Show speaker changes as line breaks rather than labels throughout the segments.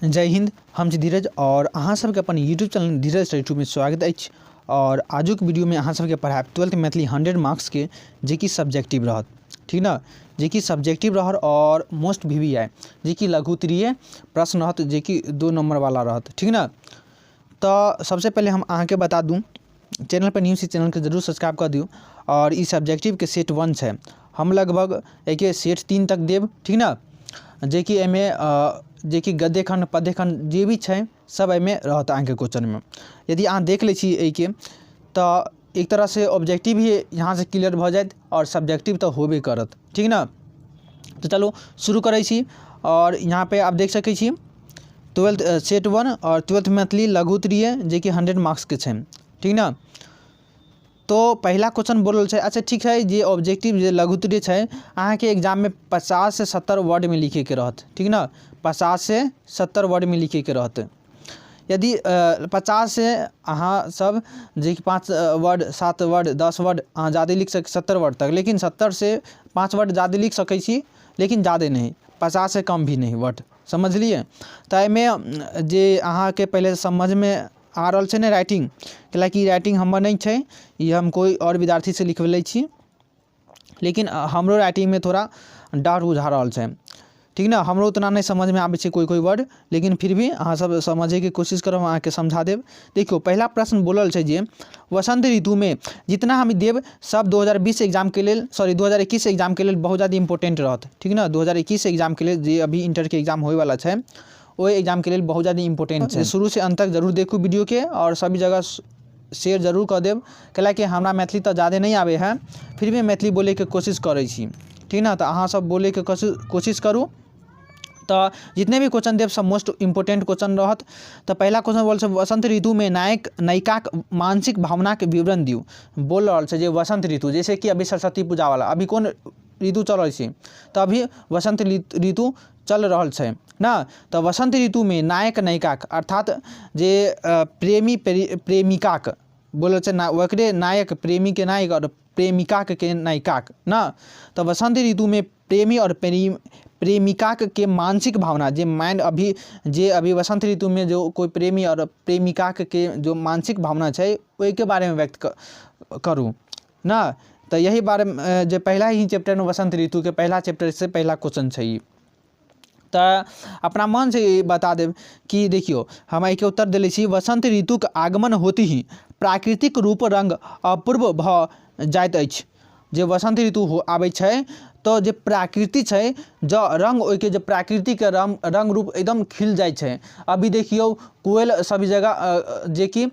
जय हिन्द, हम छी धीरज और अहाँ सबके अपन YouTube channel Dheeraj study two में स्वागत अछि। और आजुक वीडियो में अहाँ सबके पढ़ायब 12th Maithili 100 marks के, जे कि सब्जेक्टिव रहत, ठीक ना, जे कि सब्जेक्टिव रहत और मोस्ट वी वी आई, जे कि लघुत्तरीय प्रश्न रहत, जे कि 2 नंबर वाला रहत, ठीक ना। तो सबसे पहले हम अहाँके बता दूँ, चैनल पर न्यू छी चैनल के जरूर सब्सक्राइब कर दियौ। और ई सब्जेक्टिव के सेट 1 छै, हम लगभग एके सेट 3 तक देब, ठीक ना, जे कि एहिमे जे कि गद्य खंड पद्य खंड जे भी छै सब एहिमे रहत अहाँके क्वेश्चन में। यदि अहाँ देख लै छी एहिके तऽ एक तरह से ऑब्जेक्टिव ही यहाँ से क्लियर भऽ जायत और सब्जेक्टिव तऽ होबे करत, ठीक ना। तो चलू शुरू करै छी। और यहाँ पे आप देख सकै छी 12th set 1 और 12th Maithili लघु उत्तरीय, जे कि 100 मार्क्स के छै, ठीक ना। तो पहला क्वेश्चन बोलल छै, अच्छा ठीक है, जे ऑब्जेक्टिव जे लघु उत्तरीय छै अहाँके एग्जाम में 50 से 70 वर्ड में लिखे के रहत, ठीक ना, 50 से 70 वर्ड में लिखे के रहत। यदि 50 से अहाँ सब जे कि 5 वर्ड 7 वर्ड 10 वर्ड अहाँ ज़्यादा लिख सक 70 वर्ड तक, लेकिन 70 से 5 वर्ड ज़्यादा लिख सकै छी, लेकिन ज़्यादा नहीं, 50 से कम भी नहीं वर्ड, समझलिए। तऽ एहिमे जे अहाँके पहिले समझमे आ रहल छै ने राइटिंग, कैलाकि राइटिंग हमर नहि छै, ई हम कोइ आओर विद्यार्थीसँ लिखबेले छी, लेकिन हमरो राइटिंगमे थोड़ा डाउट बुझा रहल छै, ठीक ने। हमरो उतना नहि समझमे आबै छै कोइ कोइ वर्ड, लेकिन फिर भी अहाँ सब समझैके कोशिश करब, हम अहाँके समझा देब। देखियौ पहला प्रश्न बोलल छै जे वसंत ऋतुमे जितना हम देब सब 2020 एग्जाम के लेल, सॉरी 2021 एग्जाम के लेल बहुत ज़्यादा इम्पोर्टेंट रहत, ठीक ने। 2021 एग्जाम के लेल जे अभी इंटर के एग्जाम होयवला छै ओहि एग्जाम के लेल बहुत ज़्यादा इम्पोर्टेंट छै। शुरू से अंत तक जरूर देखू वीडियो के और सभी जगह शेयर जरूर कऽ देब, कैलाकि हमरा मैथिली तऽ ज़्यादा नहि आबै है, फिर भी मैथिली बोलैके कोशिश करै छी, ठीक ने। तऽ अहाँ सब बोलैके कोशिश करू। तऽ जितने भी क्वेश्चन देब सब मोस्ट इम्पोर्टेंट क्वेश्चन रहत। तऽ पहला क्वेश्चन बोल छै वसंत ऋतुमे नायक नायिकाक मानसिक भावनाके विवरण दियौ। बोल रहल छै जे वसंत ऋतु, जैसे कि अभी सरस्वती पूजा वाला अभी कोन ऋतु चल रहल छै, तऽ अभी वसंत ऋतु चल रहल छै ना। तऽ वसंत ऋतुमे नायक नायिकाक अर्थात जे प्रेमी प्रेमिकाक बोलल छै ना, ओकरे नायक प्रेमीके नायक और प्रेमिकाक के नायिकाक ना। तऽ वसंत ऋतुमे प्रेमी और प्रेमिकाक के मानसिक भावना, जे माइंड अभी जे अभी वसंत ऋतुमे जो कोई प्रेमी और प्रेमिकाक के जो मानसिक भावना छै ओहिके बारेमे व्यक्त करू ना। तऽ यही बारेमे जे पहला ही चैप्टरमे वसंत ऋतुके पहला चैप्टर से पहला क्वेश्चन छै ई। तऽ अपना मन से बता देब कि देखियौ हम एहिके उत्तर देले छी, वसंत ऋतुक आगमन होते ही प्राकृतिक रूप रंग अपूर्व भऽ जाइत अछि। जे वसंत ऋतु हो आबै छै तऽ जे प्राकृति छै जँ रंग ओहिके जे प्राकृतिके रंग रूप एकदम खिल जाइ छै। अभी देखियौ कोयल सभी जगह जेकि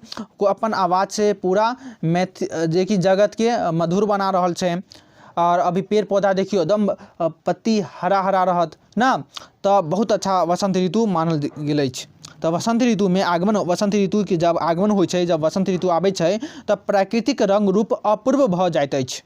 अपन आवाजसँ पूरा जेकि जगतके मधुर बना रहल छै। और अभी पेड़ पौधा देखियौ एकदम पत्ती हरा हरा रहत ना, तऽ बहुत अच्छा वसंत ऋतु मानल गेल अछि। तऽ वसंत ऋतुमे आगमन, वसंत ऋतुके जब आगमन होइ छै, जब वसंत ऋतु आबै छै तऽ प्राकृतिक रंग रूप अपूर्व भऽ जाइत अछि।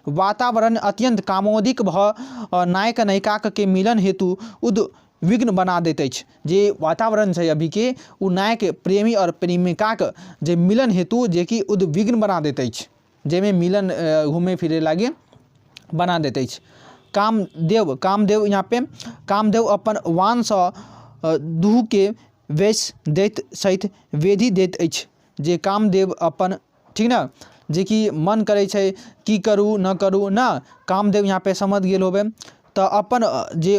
वातावरण अत्यंत कामोदिक भऽ नायक नायिकाक के मिलन हेतु उद्विग्न बना दैत अछि। जे वातावरण छै अभीके ओ नायक प्रेमी और प्रेमिकाक जे मिलन हेतु जेकि उद्विग्न बना दैत अछि, जाहिमे मिलन घूमे फिरे लागी बना दैत अछि। कामदेव, कामदेव यहाँ पे कामदेव अपन वाणसँ दुहूके वैश दैत सहित वेधि दैत अछि। जे कामदेव अपन, ठीक ने, जेकि मन करै छै की करू न करू ना, कामदेव यहाँ पे समझ गेल होबै तऽ अपन जे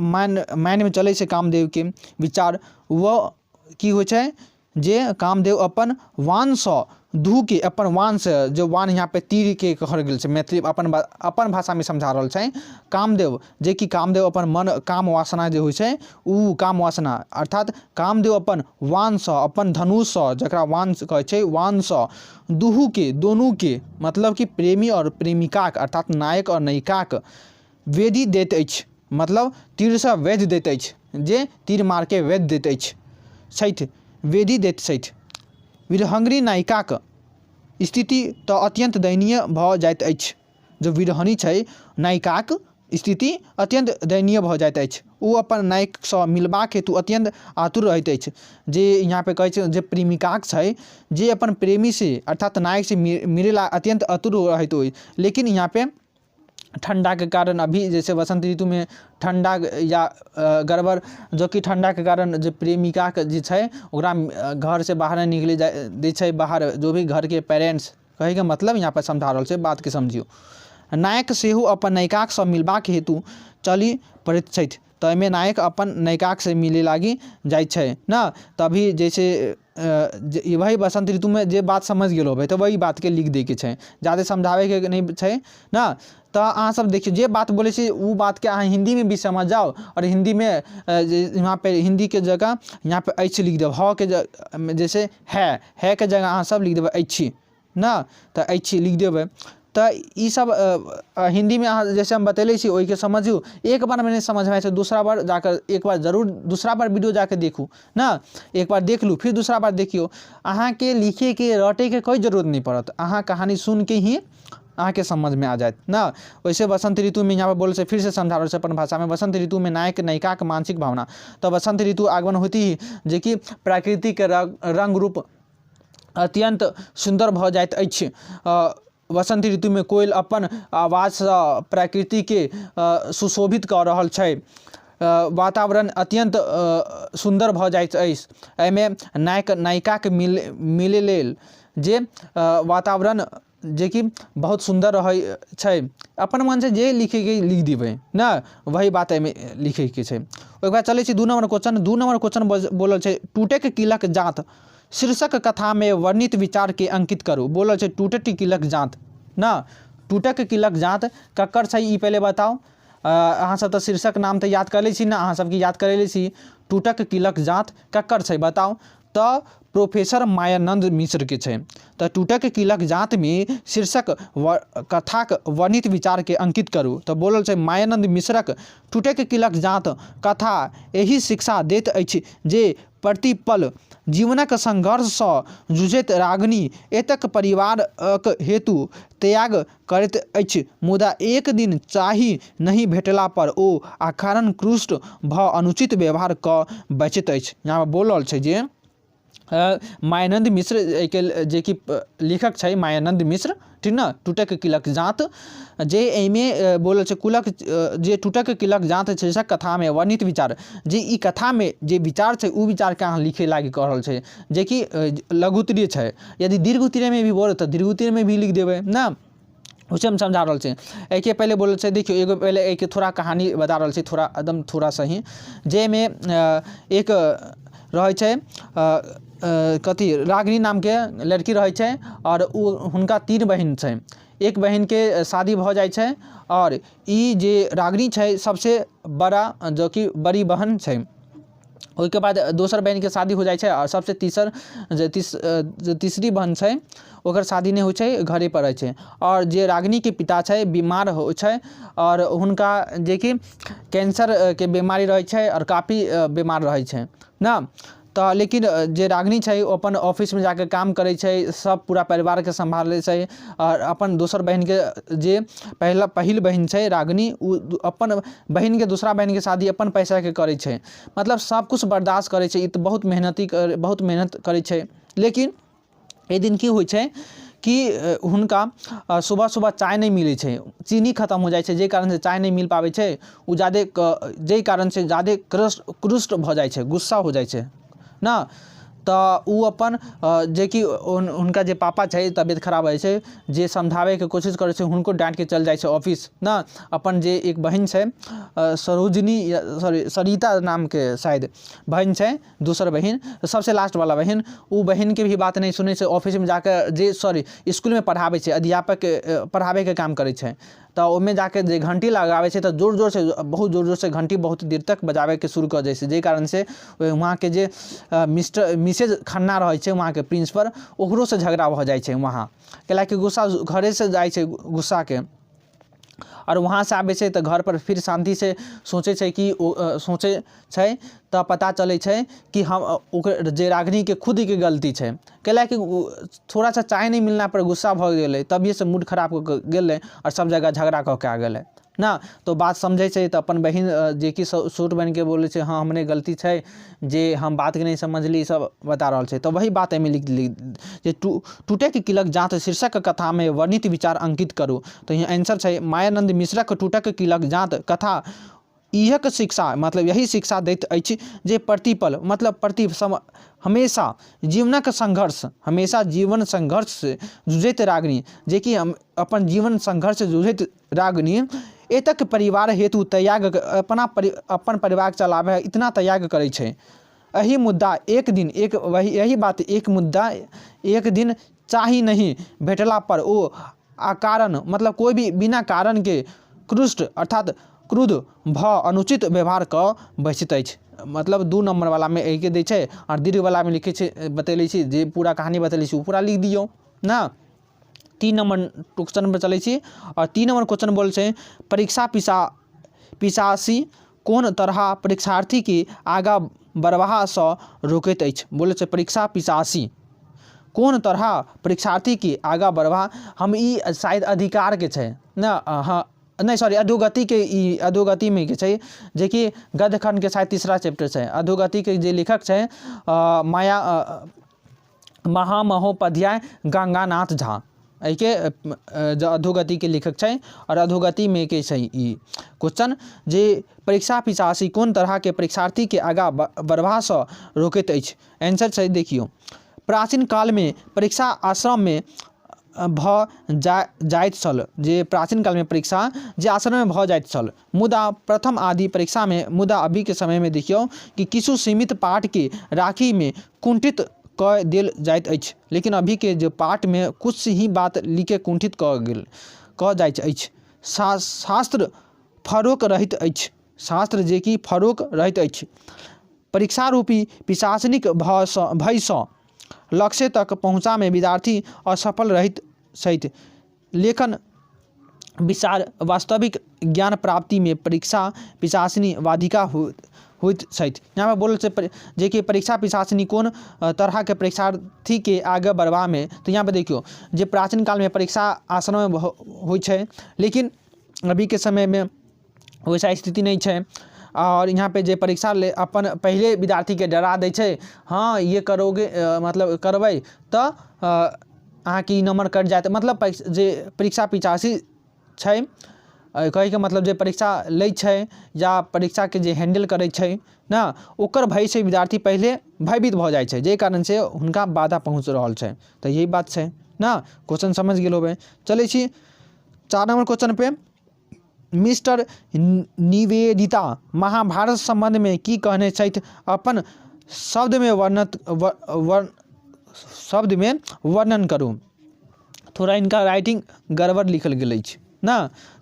माइंडमे चलै छै कामदेवके विचार, ओ की होइ छै जे कामदेव अपन वाणसँ दुहूके अपन वाणसँ, जे वाण यहाँ पे तीरके कहल गेल छै मैथिली अपन भाषामे समझा रहल छै कामदेव, जेकि कामदेव अपन मन काम वासना जे होइ छै ओ काम वासना अर्थात कामदेव अपन वाणसँ अपन धनुषसँ, जकरा वाण कहै छै, वाणसँ दुहूके दोनोके मतलब कि प्रेमी आओर प्रेमिकाक अर्थात नायक आओर नायिकाक वेदी दैत अछि, मतलब तीरसँ वेध दैत अछि, जे तीर मारके वेध दैत अछि छथि, वेदी दैत छथि। विरहंगरी नायिकाक स्थिति तऽ अत्यन्त दयनीय भऽ जाइत अछि। जो विरहणी छै नायिकाक स्थिति अत्यन्त दयनीय भऽ जाइत अछि। ओ अपन नायकसँ मिलबाक हेतु अत्यन्त आतुर रहैत अछि। जे यहाँ पे कहै छै जे प्रेमिकाक छै जे अपन प्रेमीसँ अर्थात नायकसँ मिलै ला अत्यन्त आतुर रहैत होइ, लेकिन यहाँ पे ठण्डाके कारण अभी जे छै बसन्त ऋतुमे ठण्डा या गड़बड़ जोकि ठण्डाके कारण जे प्रेमिकाके जे छै ओकरा घरसँ बाहर नहि निकलै जाइ दै छै बाहर जो भी घरके पेरेन्ट्स कहैके मतलब यहाँपर समझा रहल छै बातके समझियौ। नायक सेहो अपन नायिकासँ मिलबाक हेतु चलि पड़ैत छथि। तऽ एहिमे नायक अपन नायिकासँ मिलै लागि जाइ छै ने। तभी जे छै वही बसन्त ऋतुमे जे बात समझि गेल होबै तऽ वही बातके लिख दैके छै, जादे समझाबैके नहि छै ने। तऽ अहाँ सब देखियौ, जे बात बोलै छी ओ बातके अहाँ हिन्दीमे भी समझ जाउ आओर हिन्दीमे जे यहाँपर हिन्दीके जगह यहाँपर अछि लिख देब, हके जैसे है, हैके जगह अहाँ सब लिख देबै अछि ने, तऽ अछि लिख देबै। तऽ ई सब हिन्दीमे अहाँ जैसे हम बतेले छी ओहिके समझू। एक बारमे नहि समझमे आबै छै, दोसरा बार जाकऽ एक बार जरूर दूसरा बार वीडियो जाकऽ देखू ने। एक बार देख लू, फिर दूसरा बार देखियौ। अहाँके लिखैके रटैके कोइ जरूरत नहि पड़त, अहाँ कहानी सुनिके ही अहाँके समझमे आ जायत ने। वैसे बसन्त ऋतुमे यहाँ पर बोलै छै, फिरसँ समझा रहल छै अपन भाषामे, बसन्त ऋतुमे नायक नायिकाके मानसिक भावना। तऽ बसन्त ऋतु आगमन होइत ही जेकि प्राकृतिक रङ्ग रूप अत्यन्त सुन्दर भऽ जाइत अछि। वसन्त ऋतुमे कोयल अपन आवाजसँ प्रकृतिके सुशोभित कऽ रहल छै। वातावरण अत्यन्त सुन्दर भऽ जाइत अछि। एहिमे नायक नायिकाके मिलै लेल जे वातावरण जेकि बहुत सुन्दर रहै छै। अपन मनसँ जे लिखैके लिख देबै ने, वही बात एहिमे लिखैके छै। ओहिके बाद चलै छी 2 नम्बर क्वेश्चन। 2 नम्बर क्वेश्चन बोलल छै, टूटैके कीलक जाँत शीर्षक कथामे वर्णित विचारके अंकित करू। बोलल छै टूटैत कीलक जाँत ने। टूटक कीलक जाँत ककर छै, ई पहिले बताउ। अहाँ सब तऽ शीर्षक नाम तऽ याद कर लै छी ने, अहाँ सबके याद करेले छी। टूटक कीलक जाँत ककर छै बताउ। तऽ प्रोफेसर मायानन्द मिश्रके छै। तऽ टूटक कीलक जाँतमे शीर्षक कथाक वर्णित विचारके अंकित करू। तऽ बोलल छै मायानन्द मिश्रक टूटक कीलक जाँत कथा एहि शिक्षा दैत अछि जे प्रतिपल जीवनक संघर्षसँ जूझैत रागिनी एतेक परिवारक हेतु त्याग करैत अछि, मुदा एक दिन चाही नहि भेटला पर ओ अकारण क्रुष्ट भऽ अनुचित व्यवहार कऽ बैसैत अछि। यहाँ बोल रहल छै जे मायानन्द मिश्र एहिके जेकि लेखक छै मायानन्द मिश्र, ठीक ने। टूटक किलक जाँत जे एहिमे बोलल छै कुलक जे टूटक किलक जाँत छै से कथामे वर्णित विचार, जे ई कथामे जे विचार छै ओ विचारके अहाँ लिखै लागि कह रहल छै, जेकि लघु उत्तरीय छै। यदि दीर्घ उत्तरीयमे भी बोलत तऽ दीर्घ उत्तरीयमे भी लिख देबै ने। उसे हम समझा रहल छै। एहिके पहिले बोलल छै, देखियौ एगो पहिले एहिके थोड़ा कहानी बता रहल छी, थोड़ा एकदम थोड़ा सही, जाहिमे एक रहै छै कथी रागिनी नामके लड़की रहै छै आओर ओ हुनका 3 बहिन छै। एक बहिनके शादी भऽ जाइ छै आओर ई जे रागिनी छै सबसँ बड़ा जोकि बड़ी बहन छै। ओहिके बाद दोसर बहिनके शादी हो जाइ छै आओर सबसँ तीसर जे जे तीसरी बहन छै ओकर शादी नहि होइ छै, घरेपर रहै छै। आओर जे रागिनीके पिता छै बीमार होइ छै आओर हुनका जेकि कैंसरके बीमारी रहै छै आओर काफी बीमार रहै छै ने। तऽ लेकिन जे रागिनी छै ओ अपन ऑफिसमे जाके काम करै छै, सब पूरा परिवारके सम्भालै छै आओर अपन दोसर बहिनके जे पहिला पहिल बहिन छै रागिनी ओ अपन बहिनके दूसरा बहिनके शादी अपन पैसाके करै छै। मतलब सब किछु बर्दाश्त करै छै। ई तऽ बहुत मेहनती, बहुत मेहनत करै छै। लेकिन एक दिन की होइ छै कि हुनका सुबह सुबह चाय नहि मिलै छै, चीनी खतम हो जाइ छै, जाहि कारणसँ चाय नहि मिल पाबै छै। ओ जादे जाहि कारणसँ जादे क्रुष्ट भऽ जाइ छै, गुस्सा हो जाइ छै ने। तऽ ओ अपन जेकि हुनका जे पापा छै तबियत खराब होइ छै, जे समझाबैके कोशिश करै छै, हुनको डाँटिके चलि जाइ छै ऑफिस ने। अपन जे एक बहिन छै सरोजिनी, सॉरी सरिता नामके शायद बहिन छै, दोसर बहिन, सबसँ लास्टवला बहिन, ओ बहिनके भी बात नहि सुनै छै। ऑफिसमे जाकऽ जे सॉरी इसकुलमे पढ़ाबै छै, अध्यापक पढ़ाबैके काम करै छै, तऽ ओहिमे जाके जे घण्टी लगाबै छै तऽ जोर जोरसँ, बहुत जोर जोरसँ घण्टी बहुत देर तक बजाबैके शुरू कऽ दै छै, जाहि कारणसँ वहाँके जे मिस्टर मिसेज खन्ना रहै छै वहाँके प्रिंसिपल, ओकरोसँ झगड़ा भऽ जाइ छै वहाँ, कैलाकि गुस्सा घरेसँ जाइ छै गुस्साके। आओर वहाँसँ आबै छै तऽ घरपर फिर शान्तिसँ सोचै छै कि ओ सोचै छै तऽ पता चलै छै कि हम ओकर जे रागिनीके खुदके गलती छै, कैलाकि ओ थोड़ा सा चाय नहि मिललापर गुस्सा भऽ गेलै, तभिएसँ मूड खराब कऽ कऽ गेलै आओर सब जगह झगड़ा कऽ के आ गेलै ने तऽ ओ बात समझै छै तऽ अपन बहिन जेकि छोट बहिनके बोलै छै हँ हमरे गलती छै जे हम बातके नहि समझली ईसब बता रहल छै तऽ वही बात एहिमे लिख जे टूटैत कीलक जाँत शीर्षक कथामे वर्णित विचार अंकित करू। तऽ यहाँ आंसर छै मायानन्द मिश्रक टूटक कीलक जाँत कथा इहक शिक्षा, मतलब यही शिक्षा दैत अछि जे प्रतिपल, मतलब प्रति सम हमेशा जीवनक संघर्ष, हमेशा जीवन संघर्षसँ जूझैत रागिनी, जेकि हम अपन जीवन संघर्षसँ जूझैत रागिनी एतक परिवार हेतु त्याग, अपना परि अपन परिवार चलाबै इतना त्याग करै छै। एहि मुद्दा एक दिन एक वही यही बात एक मुद्दा एक दिन चाही नहि भेटला पर ओ अकारण, मतलब कोइ भी बिना कारणके क्रुष्ट अर्थात क्रुद्ध भऽ अनुचित व्यवहार कऽ बैसैत अछि। मतलब 2 नम्बरवलामे एहिके दै छै आओर दीर्घवलामे लिखै छै, बतेले छी जे पूरा कहानी बतेले छी ओ पूरा लिख दियौ ने। 3 नम्बर क्वेश्चनपर चलै छी आओर 3 नम्बर क्वेश्चन बोलै छै परीक्षा पिशासी कोन तरह परीक्षार्थीके आगाँ बढ़बासँ रोकैत अछि। बोलै छै परीक्षा पिशासी कोन तरह परीक्षार्थीके आगाँ बढ़बा, हम ई शायद अधिकारके छै ने, हँ नहि सॉरी अधोगतिके, ई अधोगतिमे के छै जेकि गद्यखण्डके शायद तीसरा चैप्टर छै। अधोगतिके जे लेखक छै माया महामहोपाध्याय गंगानाथ झा, एहिके अधोगतिके लेखक छै। आओर अधोगतिमे के छै ई क्वेश्चन जे परीक्षा पिशासी कोन तरहके परीक्षार्थीके आगाँ बढ़बासँ रोकैत अछि। आंसर छै देखियौ प्राचीन कालमे परीक्षा आश्रममे भऽ जाइत छल, जे प्राचीन कालमे परीक्षा जे आश्रममे भऽ जाइत छल, मुदा प्रथम आदि परीक्षामे, मुदा अभीके समयमे देखियौ कि किछु सीमित पाठके राखीमे कुण्ठित कऽ देल जाइत अछि, लेकिन अभीके जे पाठमे किछु ही बात लिखके कुण्ठित कऽ गेल कऽ जाइत अछि। शास्त्र फरोक रहैत अछि, शास्त्र जेकि फरोक रहैत अछि। परीक्षा रूपी पिशाचनिक भयसँ भयसँ लक्ष्य तक पहुँचामे विद्यार्थी असफल रहैत छथि। लेखन विचार वास्तविक ज्ञान प्राप्तिमे परीक्षा पिशाचनी बाधिका होइत छथि। यहाँ पर बोलल छै जेकि परीक्षा पिशाचनी कोन तरहके परीक्षार्थीके आगे बढ़बामे, तऽ यहाँ पर देखियौ जे प्राचीन कालमे परीक्षा आश्रममे होइ छै, लेकिन अभीके समयमे वैसा स्थिति नहि छै। आओर यहाँ पे जे परीक्षा ले अपन पहिले विद्यार्थीके डरा दै छै, हँ ये करोगे मतलब करबै तऽ अहाँके ई नम्बर कटि जायत, मतलब जे परीक्षा पिचासी छै, कहैके मतलब जे परीक्षा लै छै या परीक्षाके जे हैंडल करै छै ने, ओकर भयसँ विद्यार्थी पहिले भयभीत भऽ जाइ छै, जाहि कारणसँ हुनका बाधा पहुँच रहल छै। तऽ यही बात छै ने, क्वेश्चन समझि गेल होबै। चलै छी 4 नम्बर क्वेश्चन पे। मिस्टर निवेदिता महाभारत सम्बन्धमे की कहने छथि, अपन शब्दमे वर्णत शब्दमे वर्णन करू। थोड़ा इनका राइटिंग गड़बड़ लिखल गेल अछि ने,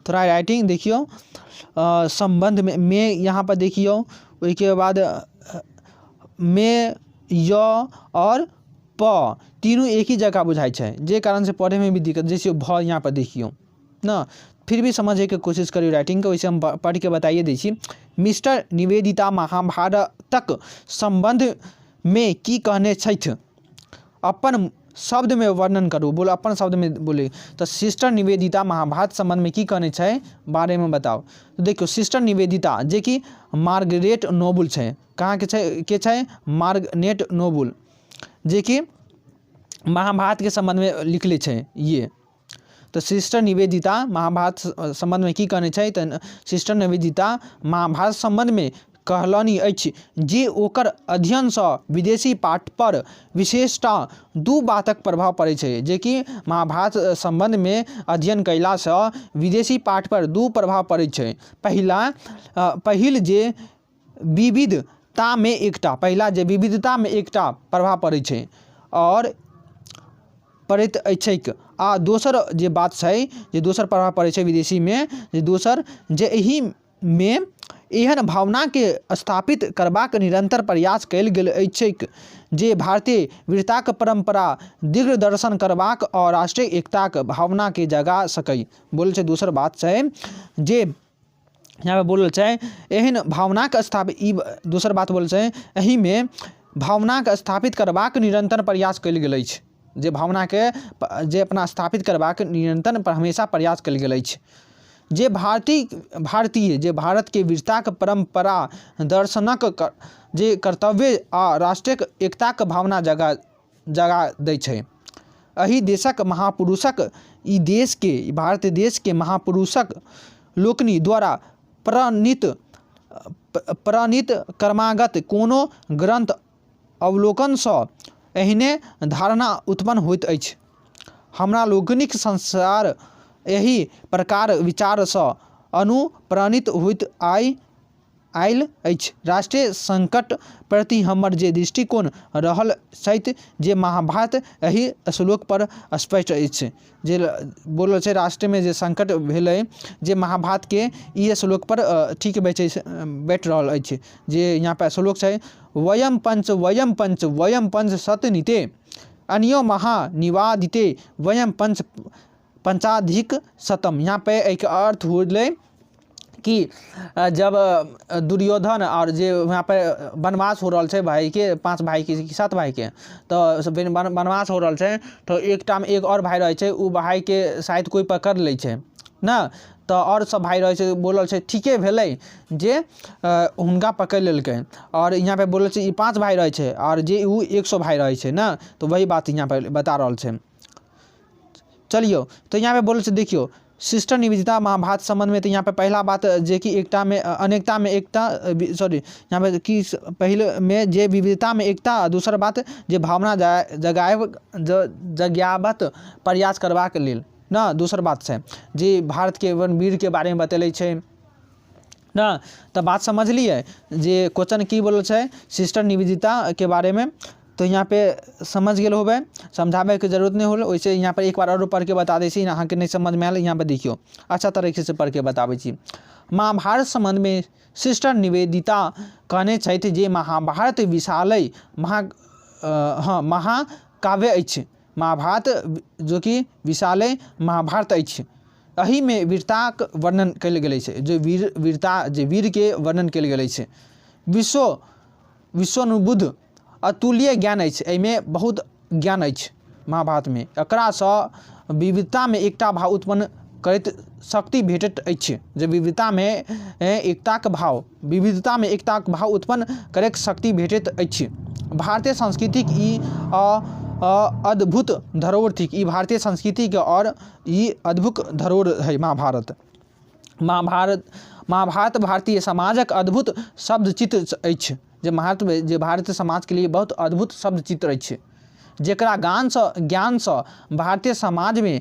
थोड़ा राइटिंग देखियौ सम्बन्धमे मे यहाँ पर देखियौ, ओहिके बाद मे य आओर प तीनू एक ही जगह बुझाइ छै, जे कारणसँ पढ़ैमे भी दिक्कत, जैसे भ यहाँ पर देखियौ ने, फिर भी समझैके कोशिश करियौ राइटिंगके, वैसे हम पढ़िके बताइए दै छी। मिस्टर निवेदिता महाभारतक सम्बन्धमे की कहने छथि, अपन शब्दमे वर्णन करू। बोलो अपन शब्दमे बोले तऽ सिस्टर निवेदिता महाभारत सम्बन्धमे की कहने छै बारेमे बताउ। देखियौ सिस्टर निवेदिता जेकि मार्गरेट नोबुल छै, कहाँके छै, के छै, मार्गरेट नोबुल, जेकि महाभारतके सम्बन्धमे लिखले छै ये। तऽ सिस्टर निवेदिता महाभारत सम्बन्धमे की कहने छै, तऽ सिस्टर निवेदिता महाभारत सम्बन्धमे कहलनि अछि जे ओकर अध्ययनसँ विदेशी पाठपर विशेषतः 2 बातक प्रभाव पड़ै छै, जेकि महाभारत सम्बन्धमे अध्ययन कयलासँ विदेशी पाठपर 2 प्रभाव पड़ै छै। पहिल जे विविधतामे एकटा, पहिला जे विविधतामे एकटा प्रभाव पड़ै छै आओर पड़ैत अछि, आ दोसर जे बात छै जे दोसर प्रभाव पड़ै छै विदेशीमे, जे दोसर जे एहिमे एहन भावनाके स्थापित करबाक निरन्तर प्रयास कयल गेल अछि जे भारतीय वीरताक परम्परा दिग्दर्शन करबाक आओर राष्ट्रीय एकताक भावनाके जगा सकै। बोलै छै दोसर बात छै जे यहाँ पे बोलल छै एहन भावनाके स्थापित, ई दोसर बात बोलल छै एहिमे भावनाके स्थापित करबाक निरन्तर प्रयास कयल गेल अछि, जे भावनाके जे अपना स्थापित करबाक निरन्तर हमेशा प्रयास कयल गेल अछि। जे भारतीय जे भारतके वीरताके परम्परा दर्शनक जे कर्तव्य आ राष्ट्रीय एकताके भावना जगा जगा दै छै। एहि देशक महापुरुषक ई देशके भारत देशके महापुरुषक लोकनि द्वारा प्रणीत प्रणीत क्रमागत कोनो ग्रन्थ अवलोकनसँ एहने धारणा उत्पन्न होइत अछि। हमरा लोकनिक संसार एहि प्रकार विचारसँ अनुप्राणित होइत आयल अछि। राष्ट्रीय संकट प्रति हमर जे दृष्टिकोण रहल छथि जे महाभारत एहि श्लोकपर स्पष्ट अछि। जे बोलल छै राष्ट्रमे जे संकट भेलै जे महाभारतके ई श्लोकपर ठीक बैठै बैठ रहल अछि। जे यहाँपर श्लोक छै वयम पंच वयम पंच वयम पंच सतनिते अन्यो महानिवादिते वयम पंच पंचाधिक शतम। यहाँ पे एहिके अर्थ होलै कि जब दुर्योधन आओर जे वहाँ पे वनवास हो रहल छै भाइके, 5 भाइके कि 7 भाइके, तऽ वनवास हो रहल छै तऽ एकटामे एक आओर भाइ रहै छै, ओ भाइके शायद कोइ पकड़ि लै छै ने, तऽ आओर सब भाइ रहै छै बोलल छै ठीके भेलै जे हुनका पकड़ि लेलकै। आओर यहाँ पे बोलल छै ई 5 भाइ रहै छै आओर जे ओ 100 भाइ रहै छै ने, तऽ वही बात यहाँ पे बता रहल छै। चलियौ तऽ यहाँ पे बोलल छै देखियौ सिस्टर निवेदिता महाभारत सम्बन्धमे, तऽ यहाँ पे पहिला बात जे कि एकतामे अनेकतामे एकता सॉरी यहाँ पे कि पहिलमे जे विविधतामे एकता, आ दोसर बात जे भावना जगायब जगाबत प्रयास करबाक लेल ने, दोसर बात छै जे भारतके वीरके बारेमे बतेले छै ने। तऽ बात समझलियै जे क्वेश्चन की बोलल छै सिस्टर निवेदिताके बारेमे, तऽ यहाँ पे समझ गेल होबै, समझाबैके जरूरत नहि होल। ओइसे यहाँ पर एक बार आरो पढ़िके बता दै छी, अहाँके नहि समझमे आयल। यहाँ पर देखियौ अच्छा तरीके से पढ़िके बताबै छी। महाभारत सम्बन्धमे सिस्टर निवेदिता कहने छथि जे महाभारत विशालय महाकाव्य अछि। महाभारत जो कि विशालय महाभारत अछि, एहिमे वीरताक वर्णन कयल गेल अछि, जे वीर वीरता जे वीरके वर्णन कयल गेल अछि। विश्वानुबुद्ध अतुल्य ज्ञान अछि, एहिमे बहुत ज्ञान अछि महाभारतमे। एकरासँ विविधतामे एकता भाव उत्पन्न करैत शक्ति भेटैत अछि, जे विविधतामे एकताके भाव विविधतामे एकताके भाव उत्पन्न करैके शक्ति भेटैत अछि। भारतीय संस्कृतिक ई अद्भुत धरोहर थिक, ई भारतीय संस्कृतिके आओर ई अद्भुत धरोहर हइ महाभारत। महाभारत महाभारत भारतीय समाजक अद्भुत शब्द चित्र अछि, जे महात्म जे भारतीय समाजके लिए बहुत अद्भुत शब्द चित्र अछि, जकरा ज्ञानसँ भारतीय समाजमे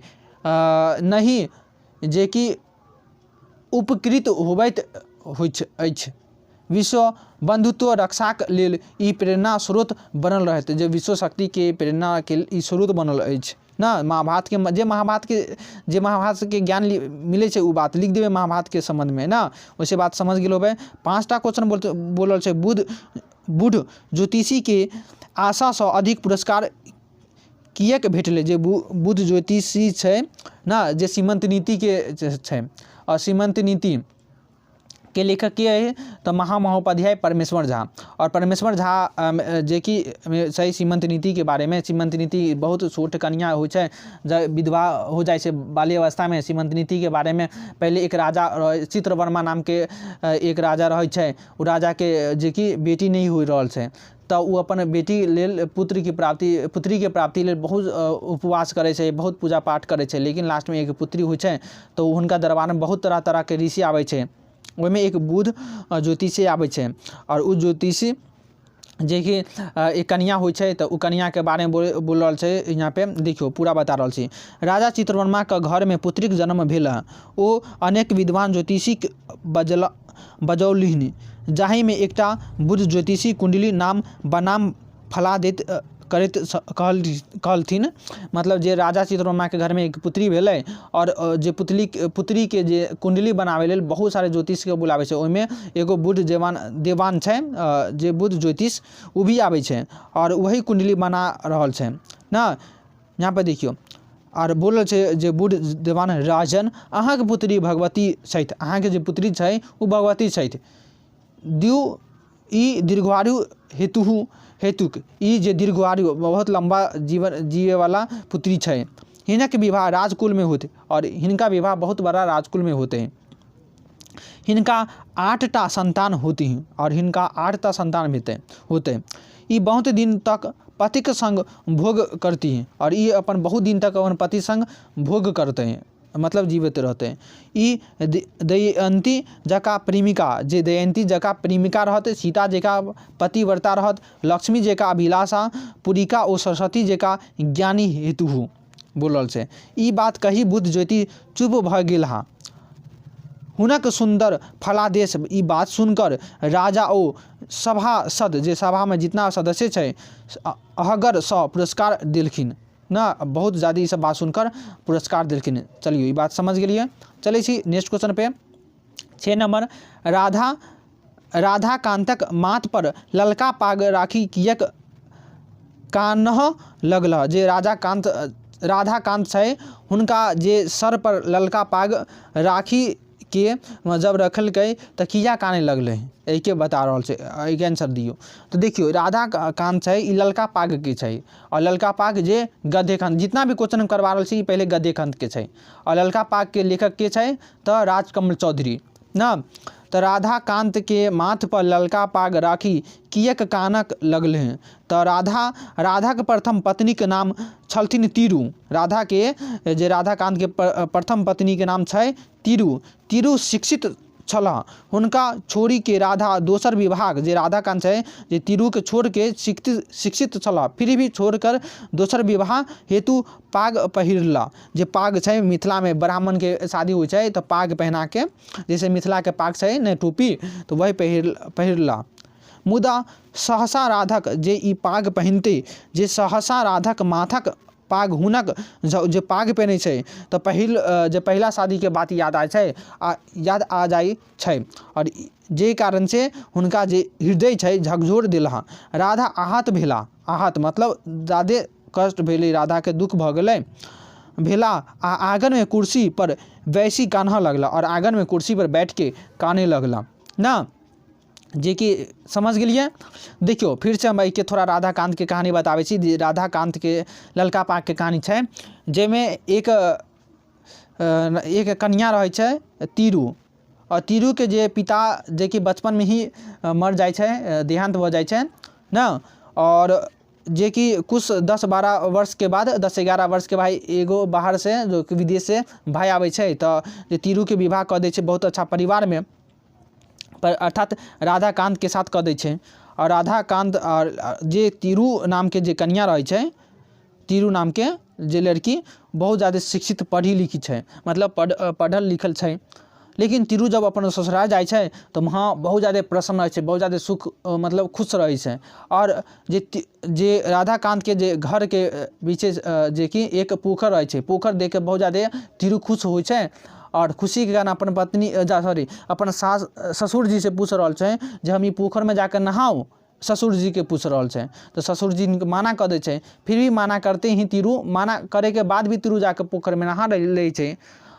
नहि जेकि उपकृत होबैत होइत अछि। विश्व बन्धुत्व रक्षाक लेल ई प्रेरणा स्रोत बनल रहत, जे विश्व शक्तिके प्रेरणाके ई स्रोत बनल अछि ने। महाभारतके जे महाभारतके जे महाभारतके ज्ञान मिलै छै ओ बात लिख देबै महाभारतके सम्बन्धमे ने। ओइसे बात समझ गेल होबै। 5टा क्वेश्चन बोलल छै बूढ़ ज्योतिषीके आशासँ अधिक पुरस्कार किएक भेटलै, जे बुद्ध ज्योतिषी छै ने, जे सीमन्त नीतिके छै, आओर सीमन्त नीति के लेखक के अइ तऽ महामहोपाध्याय परमेश्वर झा। आओर परमेश्वर झा जेकि छै सीमन्त नीतिके बारेमे, सीमन्त नीति बहुत छोट कनिआँ होइ छै जे विधवा हो जाइ छै बाल्यावस्थामे। सीमन्त नीतिके बारेमे पहिले एक राजा रहै, चित्रवर्मा नामके एक राजा रहै छै, ओ राजाके जेकि बेटी नहि होइ रहल छै, तऽ ओ अपन बेटी लेल पुत्रके प्राप्ति पुत्रीके प्राप्ति लेल बहुत उपवास करै छै, बहुत पूजा पाठ करै छै, लेकिन लास्टमे एक पुत्री होइ छै। तऽ ओ हुनका दरबारमे बहुत तरह तरहके ऋषि आबै छै, ओहिमे एक बुध ज्योतिषी आबै छै, आओर ओ ज्योतिषी जेकि एक कनिआँ होइ छै, तऽ ओ कनिआँके बारेमे बोल रहल छै। यहाँ पे देखियौ पूरा बता रहल छी। राजा चित्रवर्माके घरमे पुत्रीके जन्म भेल, ओ अनेक विद्वान ज्योतिषीके बजौलनि, जाहिमे एकटा बुद्ध ज्योतिषी कुण्डली नाम बनाम फला दैत करैत कहलथिन। मतलब जे राजा चित्रवर्माके घरमे एक पुत्री भेलै, आओर जे पुत्रीके जे कुण्डली बनाबै लेल बहुत सारे ज्योतिषके बुलाबै छै, ओहिमे एगो बुद्ध देवान छै जे बुद्ध ज्योतिष, ओ भी आबै छै आओर वही कुण्डली बना रहल छै ने। यहाँ पर देखियौ आओर बोलल छै जे बुद्ध देवान राजन अहाँके पुत्री भगवती छथि, अहाँके जे पुत्री छै ओ भगवती छथि। दियू ई दीर्घायु हेतुक ई जे दीर्घायु बहुत लम्बा जीवन जियैवला पुत्री छै। हिनक विवाह राजकुलमे होते आओर हिनका विवाह बहुत बड़ा राजकुलमे होते। हिनका 8टा संतान होती हैं आओर हिनका 8टा संतान हेतै होतै। ई बहुत दिन तक पतिके सङ्ग भोग करती हैं आओर ई अपन बहुत दिन तक अपन पति सङ्ग भोग करतै, मतलब जीवित रहतै। ई दमयन्ती जकाँ प्रेमिका, जे दमयन्ती जकाँ प्रेमिका रहत, सीता जकाँ पतिव्रता रहत, लक्ष्मी जकाँ अभिलाषा पूरिका ओ सरस्वती जकाँ ज्ञानी हेतु बोल रहल छै। ई बात कहि बुद्ध ज्योति चुप भऽ गेल। हा हुनक सुन्दर फलादेश ई बात सुनकर राजा ओ सभासद, जे सभामे जितना सदस्य छै, अहगरसँ पुरस्कार देलखिन ने। बहुत ज्यादे ई सब बात सुनकर पुरस्कार देलखिन। चलियौ, ई बात समझ गेलियै। चलै छी नेक्स्ट क्वेश्चन पे। 6 नंबर, राधाकान्तक माथ पर ललका पाग राखि किएक कानह लगलह? जे राजाकान्त राधाकान्त छै, हुनका जे सर पर ललका पाग राखि के जब रखलकै तऽ किया कानै लगलै, एहिके बता रहल छै, एहिके आंसर दियौ। तऽ देखियौ, राधा कान्त छै, ई ललका पागके छै आओर ललका पाग जे गद्य खंड, जितना भी क्वेश्चन हम करवा रहल छी, ई पहिले गद्य खंडके छै। आओर ललका पागके लेखक के छै? तऽ राजकमल चौधरी ने। तऽ राधाकान्तके माथपर ललका पाग राखि किएक कानक लगलै? तऽ राधाके प्रथम पत्नीके नाम छलथिन तीरू। राधाके जे राधाकान्तके प्रथम पत्नीके नाम छै तीरू। तीरू शिक्षित छलाह। हुनका छोड़िके राधा दोसर विवाह, जे राधाकान्त छै जे तीरूके छोड़िके शिक्षित छलाह, फिर भी छोड़िकर दोसर विवाह हेतु पाग पहिरला। जे पाग छै, मिथिलामे ब्राह्मणके शादी होइ छै तऽ पाग पहिनाके, जैसे मिथिलाके पाग छै ने, टोपी, तऽ वही पहिरला। मुदा सहसा राधक जे ई पाग पहिनते, जे सहसा राधक माथक पाग हुनक जे पाग पहिनै छै तऽ पहिल जे पहिला शादीके बात याद आबै छै आ याद आ जाइ छै आओर जाहि कारणसँ हुनका जे हृदय छै झकझोर देलहा। राधा आहत भेला। आहत मतलब जादे कष्ट भेलै, राधाके दुःख भऽ गेलै भेला आ आँगनमे कुर्सी पर बैसी कानऽ लगला आओर आँगनमे कुर्सी पर बैठके काने लगला ने, जेकि समझ गेलियै। देखियौ, फिरसँ हम एहिके थोड़ा राधाकान्तके कहानी बताबै छी। राधाकान्तके ललका पागके कहानी छै, जाहिमे एक एक कनिआ रहै छै तीरू आओर तीरूके जे पिता जेकि बचपनमे ही मर जाइ छै, देहान्त भऽ जाइ छै ने। आओर जेकि कुछ 10-12 वर्षके बाद, 10-11 वर्षके भाई एगो बाहरसँ जो कि विदेशसँ भाय आबै छै तऽ जे तीरूके विवाह कऽ दै छै बहुत अच्छा परिवारमे पर, अर्थात राधाकान्तके साथ कऽ दै छै। आओर राधाकान्त आओर जे तीरू नामके जे कनिआ रहै छै, तीरू नामके जे लड़की बहुत ज्यादे शिक्षित पढ़ी लिखी छै, मतलब पढ़ल लिखल छै। लेकिन तीरू जब अपन ससुराल जाइ छै तऽ वहाँ बहुत ज्यादे प्रसन्न रहै छै, बहुत ज्यादे सुख, मतलब खुश रहै छै। आओर जे राधाकान्तके जे घरके बीचे जेकि एक पोखरि रहै छै, पोखरि देखिके बहुत ज्यादे तीरू खुश होइ छै आओर खुशीके कारण अपन पत्नी जा सॉरी अपन सास ससुरजीसँ पूछि रहल छै जे हम ई पोखरिमे जाकऽ नहाउ? ससुरजीके पूछि रहल छै तऽ ससुरजी मना कऽ दै छै। फिर भी मना करते ही तीरू, मना करैके बाद भी तीरू जाकऽ पोखरिमे नहा लै छै।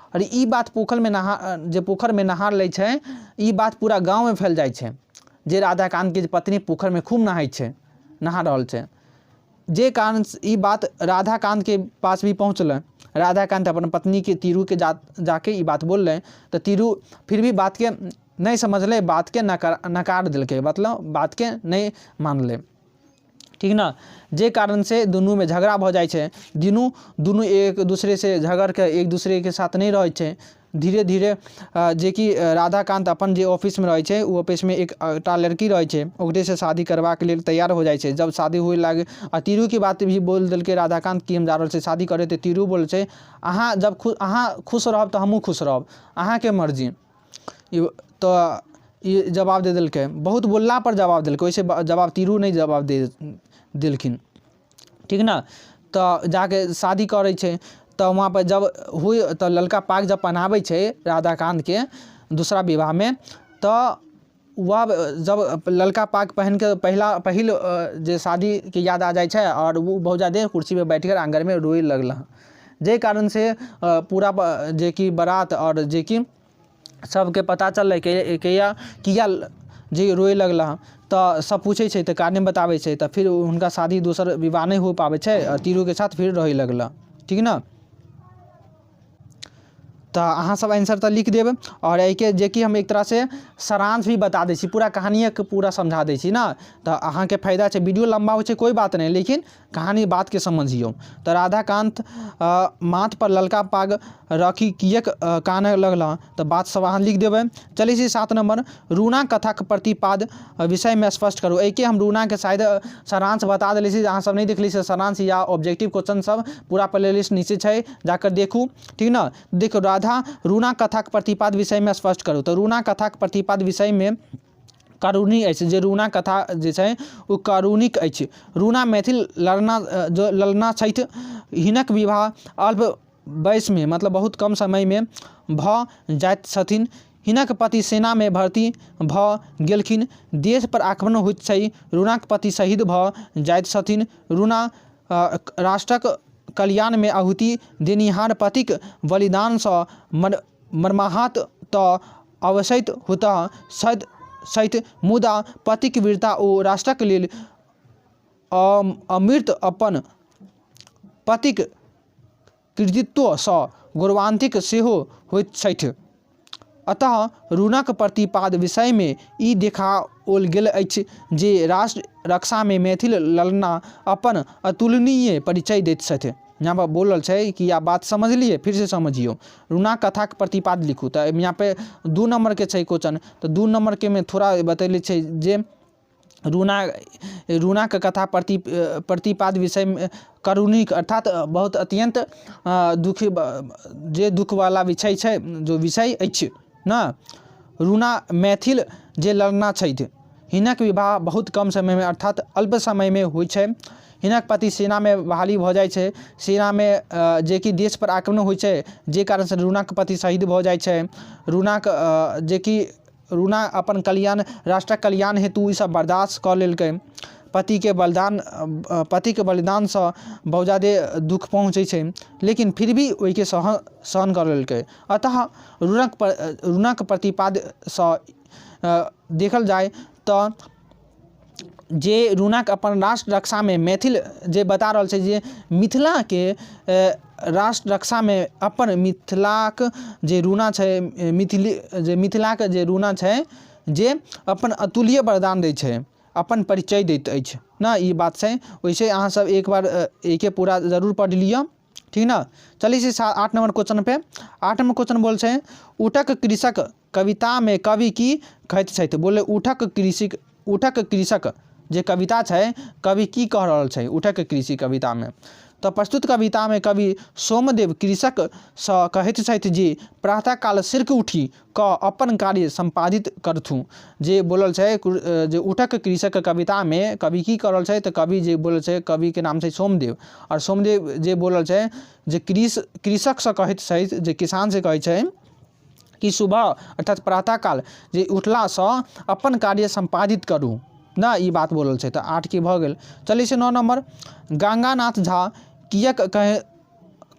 आओर ई बात पोखरिमे नहा जे पोखरिमे नहा लै छै, ई बात पूरा गाँवमे फैल जाइ छै जे राधाकान्तके जे पत्नी पोखरिमे खूब नहाइ छै, नहा रहल छै। जे कारण ई बात राधाकान्तके पास भी पहुँचलै। राधाकान्त अपन पत्नीके तीरूके जाके ई बात बोललै तऽ तीरू फिर भी बातके नहि समझलै, बातके नकार देलकै, मतलब बातके नहि मानलै, ठीक ने? जे कारणसँ दुनूमे झगड़ा भऽ जाइ छै। दुनू एक दूसरेसँ झगड़िके एक दूसरेके साथ नहि रहै छै। धीरे धीरे जेकि राधाकान्त अपन जे ऑफिसमे रहै छै, ओ ऑफिसमे एकटा लड़की रहै छै, ओकरेसँ शादी करबाके लेल तैयार हो जाइ छै। जब शादी हुए लागे आ तीरूके बात भी बोल देलकै राधाकान्त कि हम जा रहल छी शादी करै, तऽ तीरू बोलै छै, अहाँ जब अहाँ खुश रहब तऽ हमहूँ खुश रहब, अहाँके मर्जी। ई तऽ ई जवाब दे देलकै। बहुत बोललापर जवाब देलकै, ओहिसँ जवाब तीरू नहि जवाब दे देलखिन, ठीक ने? तऽ जाके शादी करै छै तऽ वहाँपर जब होइ तऽ ललका पाग जब पहनाबै छै राधाकान्तके दूसरा विवाहमे, तऽ वह जब ललका पाग पहिनके पहिला पहिल जे शादीके याद आ जाइ छै आओर ओ बहुत जादे कुर्सीपर बैठिके आँगनमे रोए लगला, जाहि कारणसँ पूरा जेकि बारात आओर जेकि सबके पता चललै कि किया किया जे रोए लगला। तऽ सब पूछै छै तऽ कारण बताबै छै। तऽ फिर हुनका शादी दोसर विवाह नहि हो पाबै छै आओर तीरूके साथ फिर रहै लगला, ठीक ने? तऽ अहाँसभ आंसर तऽ लिख देब। आओर एहिके जेकि हम एक तरहसँ सारांश भी बता दै छी, पूरा कहानिएके पूरा समझा दै छी ने, तऽ अहाँके फायदा छै। वीडियो लम्बा होइ छै, कोइ बात नहि, लेकिन कहानी बातके समझियौ। तऽ राधाकान्त माथपर ललका पाग राखि किएक कानऽ लगलाह? तऽ बात सब अहाँ लिख देबै। चलै छी 7 नम्बर, रूना कथाक प्रतिपाद विषयमे स्पष्ट करू। एहिके हम रूनाके शायद सारांश बता देले छी, अहाँ सब नहि देखले छी सारांश या ऑब्जेक्टिव क्वेश्चन सब पूरा प्ले लिस्ट नीचे छै, जाकर देखू, ठीक ने। देखो राधा रूना कथाक प्रतिपाद विषयमे स्पष्ट करू। तऽ रूना कथाक प्रतिपाद विषयमे कारुणी अछि, जे रूना कथा जे छै ओ कारुणिक अछि। रूना मैथिल ललना जो ललना छथि, हिनक विवाह अल्प वयसमे मतलब बहुत कम समयमे भऽ जाइत छथिन। हिनक पति सेनामे भर्ती भऽ गेलखिन। देशपर आक्रमण होइत छै, रूनाक पति शहीद भऽ जाइत छथिन। रूना राष्ट्रक कल्याणमे आहुति देनिहार पतिक बलिदानसँ मर्माहत तऽ अवश्य होता छथि, मुदा पतिक वीरता ओ राष्ट्रक लेल अमृत अपन पतिक कृतित्वसँ गौरवान्वित सेहो होइत छथि। अतः ऋणक प्रतिपाद विषयमे ई देखाओल गेल अछि जे राष्ट्र रक्षामे मैथिल ललना अपन अतुलनीय परिचय दैत छथि। यहाँ पर बोलल छै कि आ बात समझलियै, फिर से समझियौ। रूना कथाक प्रतिपाद लिखू। तऽ यहाँ पे 2 नम्बरके छै क्वेश्चन, तऽ 2 नम्बरके मे थोड़ा बतैले छै जे रूनाके कथा प्रतिपाद विषयमे करुणिक अर्थात बहुत अत्यन्त दुखी जे दुखवला विषय छै, जो विषय अछि ने। रूना मैथिल जे ललना छथि, हिनक विवाह बहुत कम समयमे अर्थात अल्प समयमे होइ छै। हिनक पति सेनामे बहाली भऽ जाइ छै, सेनामे जेकि देशपर आक्रमण होइ छै, जे कारणसँ रूनाके पति शहीद भऽ जाइ छै। रूनाके जेकि रूना अपन कल्याण राष्ट्रक कल्याण हेतु ईसब बर्दाश्त कऽ लेलकै। पतिके बलिदान पतिके बलिदानसँ बहुत जादे दुःख पहुँचै छै, लेकिन फिर भी ओहिके सहन कऽ लेलकै। अतः रूनाक प्रतिपादसँ देखल जाय तऽ जे रूनाक अपन राष्ट्र रक्षामे मैथिल जे बता रहल छै जे मिथिलाके राष्ट्र रक्षामे अपन मिथिलाक जे रूना छै, मिथिली जे मिथिलाके जे रूना छै जे अपन अतुल्य वरदान दै छै, अपन परिचय दैत अछि ने, ई बात छै। ओहिसँ अहाँसभ एक बार एहिके पूरा जरूर पढ़ि लिअ, ठीक ने। चलै छी 8 नम्बर क्वेश्चन पे। 8 नम्बर क्वेश्चन बोल छै उठक कृषक कवितामे कवि की कहैत छथि? बोले उठक कृषक जे कविता छै कवि की कह रहल छै उठक कृषि कवितामे? तऽ प्रस्तुत कवितामे कवि सोमदेव कृषकसँ कहैत छथि जे प्रातःकाल शीघ्र उठि कऽ अपन कार्य सम्पादित करथु। जे बोलल छै जे उठक कृषक कवितामे कवि की कह रहल छै? तऽ कवि जे बोलल छै, कविके नाम छै सोमदेव, आओर सोमदेव जे बोलल छै जे कृषकसँ कहैत छै, जे किसानसँ कहै छै कि सुबह अर्थात प्रातःकाल जे उठलासँ अपन कार्य सम्पादित करू ने, ई बात बोलल छै। तऽ 8 के भऽ गेल। चलै छै 9 नम्बर, गंगानाथ झा किएक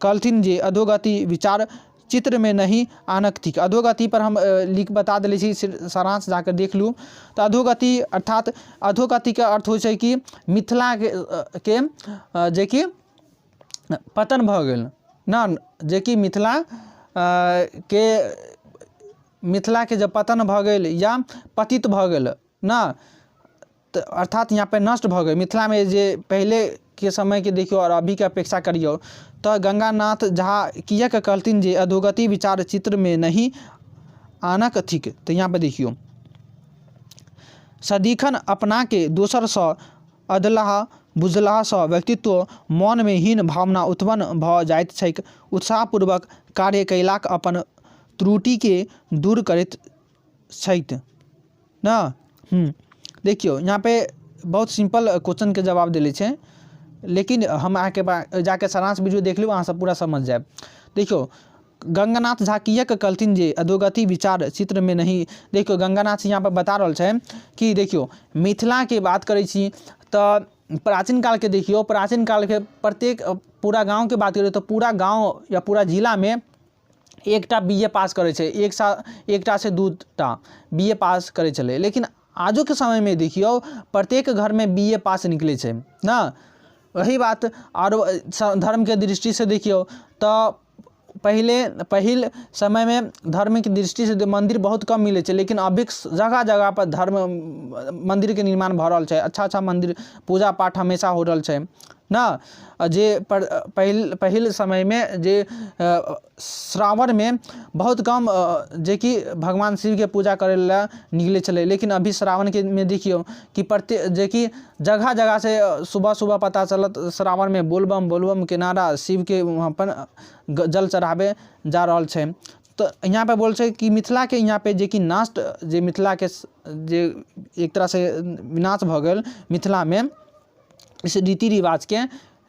कहलथिन जे अधोगति विचार चित्रमे नहि आनक थिक? अधोगति पर हम लिख बता देले छी, सारांश जाकर देख लू। तऽ अधोगति अर्थात अधोगतिके अर्थ होइ छै कि मिथिलाके के जेकि पतन भऽ गेल ने, जेकि मिथिलाके जब पतन भऽ गेल या पतित भऽ गेल ने, तऽ अर्थात यहाँ पे नष्ट भऽ गेल मिथिलामे। जे पहिलेके समयके देखियौ आओर अभीके अपेक्षा करियौ, तऽ गंगानाथ झा किएक कहलथिन जे अधोगति विचार चित्रमे नहि आनक थिक? तऽ यहाँ पे देखियौ, सदिखन अपनाके दोसरसँ अधलाह बुझलासँ व्यक्तित्व मोनमे हीन भावना उत्पन्न भऽ जाइत छैक। उत्साहपूर्वक कार्य कयलाक अपन त्रुटिके दूर करैत छथि ने। देखियौ यहाँ पे बहुत सिंपल क्वेश्चनके जवाब देले छै, लेकिन हम अहाँके जाके सारांश वीडियो देख लू, अहाँ सब पूरा समझ जायब। देखियौ गंगानाथ झा किएक कहलथिन जे अधोगति विचार चित्रमे नहि? देखियौ गंगानाथ यहाँ पर बता रहल छै कि देखियौ मिथिलाके बात करै छी तऽ प्राचीन कालके देखियौ, प्राचीन कालके प्रत्येक पूरा गाँवके बात करियौ तऽ पूरा गाँव या पूरा जिलामे एकटा बी ए पास करै छै, एकटा से 2टा बी ए पास करै छलै। लेकिन आजुक समयमे देखियौ प्रत्येक घरमे बी ए पास निकलै छै ने। वही बात आरो धर्मके दृष्टिसँ देखियौ तऽ पहिले पहिल समयमे धर्मके दृष्टिसँ मन्दिर बहुत कम मिलै छै, लेकिन अभी जगह जगहपर धर्म मन्दिरके निर्माण भऽ रहल छै। अच्छा अच्छा मन्दिर, पूजा पाठ हमेशा हो रहल छै ने। जे पर पहिल पहिल समयमे जे श्रावणमे बहुत कम जेकि भगवान शिवके पूजा करै लए निकलै छलै, लेकिन अभी श्रावणके मे देखियौ कि प्रत्येक जेकि जगह जगहसँ सुबह सुबह पता चलत श्रावणमे बोलबम बोलबमके नारा, शिवके वहाँपर जल चढ़ाबै जा रहल छै। तऽ यहाँपर बोल छै कि मिथिलाके यहाँपर जेकि नष्ट, जे मिथिलाके जे एक तरहसँ विनाश भऽ गेल मिथिलामे इस रीति रिवाजके,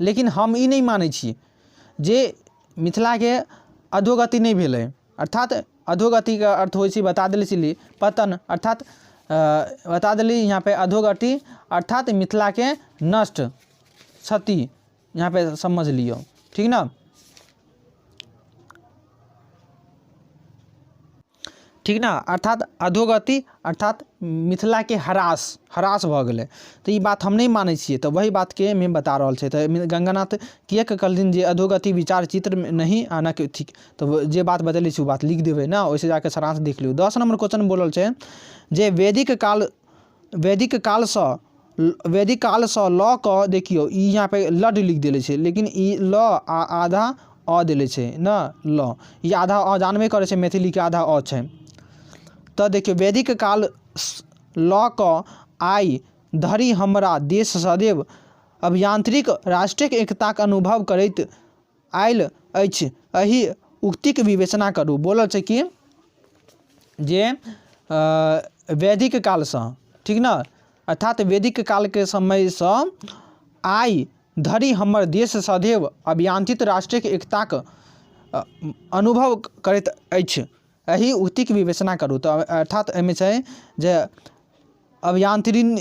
लेकिन हम ई नहि मानै छी जे मिथिलाके अधोगति नहि भेलै। अर्थात अधोगतिके अर्थ होइ छै, बता देले छली, पतन। अर्थात बता देली यहाँपर अधोगति अर्थात मिथिलाके नष्ट, क्षति यहाँपर समझ लियौ, ठीक ने? ठीक ने? अर्थात अधोगति अर्थात मिथिलाके ह्रास, ह्रास भऽ गेलै। तऽ ई बात हम नहि मानै छियै। तऽ वही बातके एहिमे बता रहल छै। तऽ गंगानाथ किएक कहलथिन जे अधोगति विचार चित्र नहि आनक थिक? तऽ जे बात बतेले छी ओ बात लिख देबै ने, ओहिसँ जाकऽ सारांश देख लियौ। 10 नम्बर क्वेश्चन बोलल छै जे वैदिक काल, वैदिक कालसँ, वैदिक कालसँ लऽ कऽ, देखियौ ई यहाँ पे लड लिख देले छै, लेकिन ई ल आ आधा अ देले छै ने। ल ई आधा अ जानबे करै छै, मैथिलीके आधा अ छै। तऽ देखियौ, वैदिक काल लऽ कऽ आइ धरि हमरा देश सदैव अभियांत्रिक राष्ट्रिक एकताक अनुभव करैत आयल अछि, एहि उक्तिक विवेचना करू। बोलल छै कि जे वैदिक कालसँ, ठीक ने, अर्थात वैदिक कालके समयसँ आइ धरि हमर देश सदैव अभियांत्रित राष्ट्रिक एकताक अनुभव करैत अछि, एहि उक्तिक विवेचना करू। तऽ अर्थात एहिमे छै जे अभियांत्रिण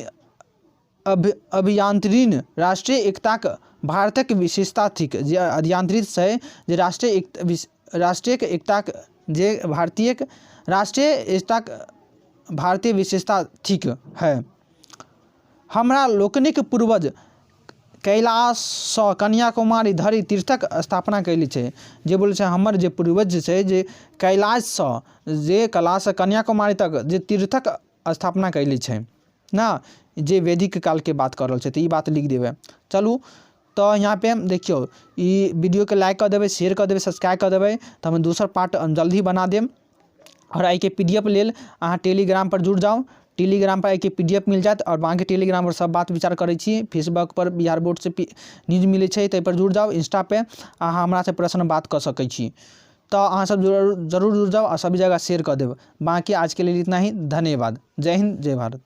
अभियांत्रिण राष्ट्रीय एकताक भारतक विशेषता थिक, जे अभियांत्रित छै जे राष्ट्रीय एक राष्ट्रीय एकताक, जे भारतीय राष्ट्रीय एकताक भारतीय विशेषता थिक है। हमरा लोकनिक पूर्वज कैलाशसँ कन्याकुमारी धरि तीर्थक स्थापना कयले छै। जे बोलै छै हमर जे पूर्वज जे छै, जे कैलाशसँ, जे कैलाशसँ कन्याकुमारी तक जे तीर्थक स्थापना कयले छै ने, जे वैदिक कालके बात कऽ रहल छै। तऽ ई बात लिख देबै। चलू, तऽ यहाँपर देखियौ, ई वीडियोके लाइक कऽ देबै, शेयर कऽ देबै, सब्सक्राइब कऽ देबै, तऽ हम दोसर पार्ट जल्दी बना देब। आओर एहिके पी डी एफ लेल अहाँ टेलीग्रामपर जुड़ि जाउ। टेलीग्रामपर एहिके पी डी एफ मिल जायत, आओर बाँकी टेलीग्रामपर सब बात विचार करै छी। फेसबुकपर बिहार बोर्डसँ न्यूज मिलै छै, ताहिपर जुड़ि जाउ। इंस्टापर अहाँ हमरासँ प्रश्न बात कऽ सकै छी। तऽ अहाँ सब जरूर जरूर जुड़ि जाउ आ सभी जगह शेयर कऽ देब। बाँकी आजके लेल इतना ही, धन्यवाद, जय हिन्द, जय भारत।